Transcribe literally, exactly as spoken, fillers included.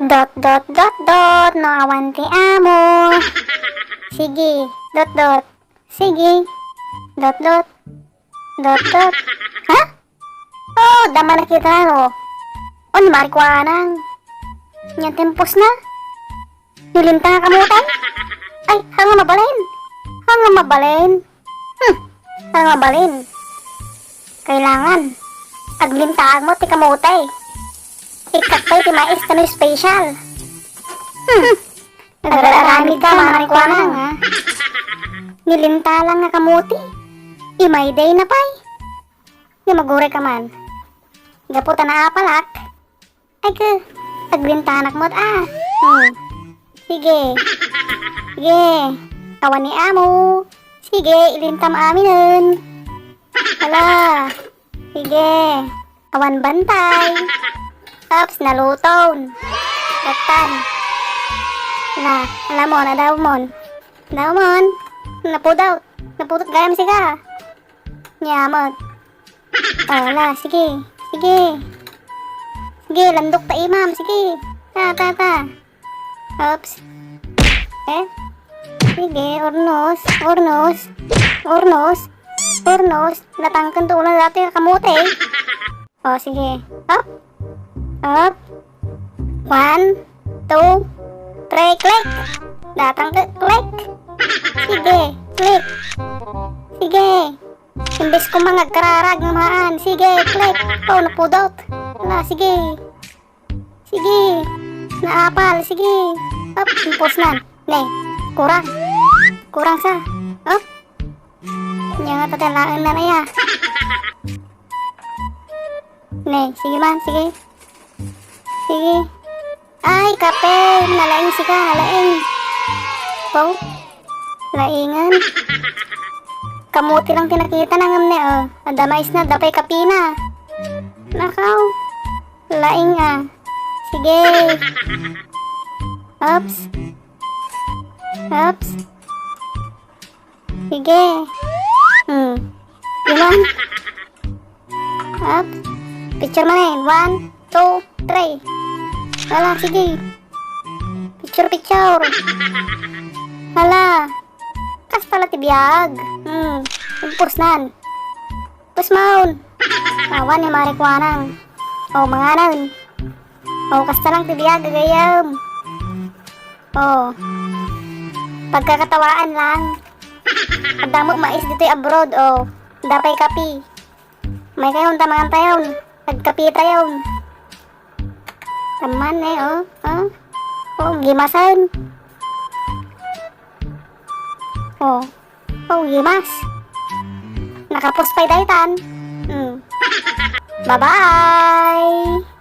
Dot, dot, dot, dot, no awan ti amo. Sige, dot, dot. Sige, dot, dot. Dot, dot. Ha? Oh, dama na kita, no? On, marikuanang. Yan, timpos na. Nilinta nga kamote? Ay, haan nga mabalin. Haan nga mabalin. Hmm, haan nga mabalin. Kailangan, aglintaak mo ti kamote. Ikkak pay ti mais ta no special. Hmm, agar-aramid ka, marikuanang, ha? Nilinta lang nga kamote. Imayday na pay. Nga maguray ka man. Gapu ta naapalak. Ay, ke, aglintanak met, ah. Hmm. Sige. Sige. Awan ni amo. Sige, ilintam aminen. Hala. Sige. Awan bantay. Ops, naluton. Datan. Na, alam mo, nadaw mon. Nadaw mon. Napudot. Napudot gayam siga. Nyamot. Ala, sige. Sige. Sige, landok ta imam. Sige. Ta, ta, ta. Oops. Eh? Sige, urnos. Urnos. Urnos. Urnos. Natangken to ulan dati kamote. O, sige. Up. Up. One, two, three, click. Datang ke, click. Sige, click. Sige. Imbes ko mangagkararag nga maan. Sige, click. O, napudot. Ala, sige. Sige. Naapal, sige. Up, impos na. Ne, kurang. Kurang sa. Up. Nya nga tatalaen na na ya. Ne, sige man, sige. Sige. Ay, kape. Nalaing sika, nalaing. Wow. Laingan. Kamote lang ti nakita na ngem ne, o. Adda mais na, adda pay kape na. Nakaw. Laing, a. Sige. Oops. Oops. Sige. Hmm. Ilan? Up. Picture man eh. One, two, three. Hala, sige. Picture, picture. Hala. Kasta la ti biag. Hmm. Impos nan. Impos maun. Awan ni marikuanang. O, manganan. O, kasta lang ti biag, gagayam. O. Pagkakatawaan lang. Adda met mais ditoy abroad, o. Adda pay kape. Maykayon ta mangantayon. Agkapetayon. Tamman, e, o. O. O, gimasen. O. O, gimas. Nakapos pay daytan. Hmm. Bye-bye.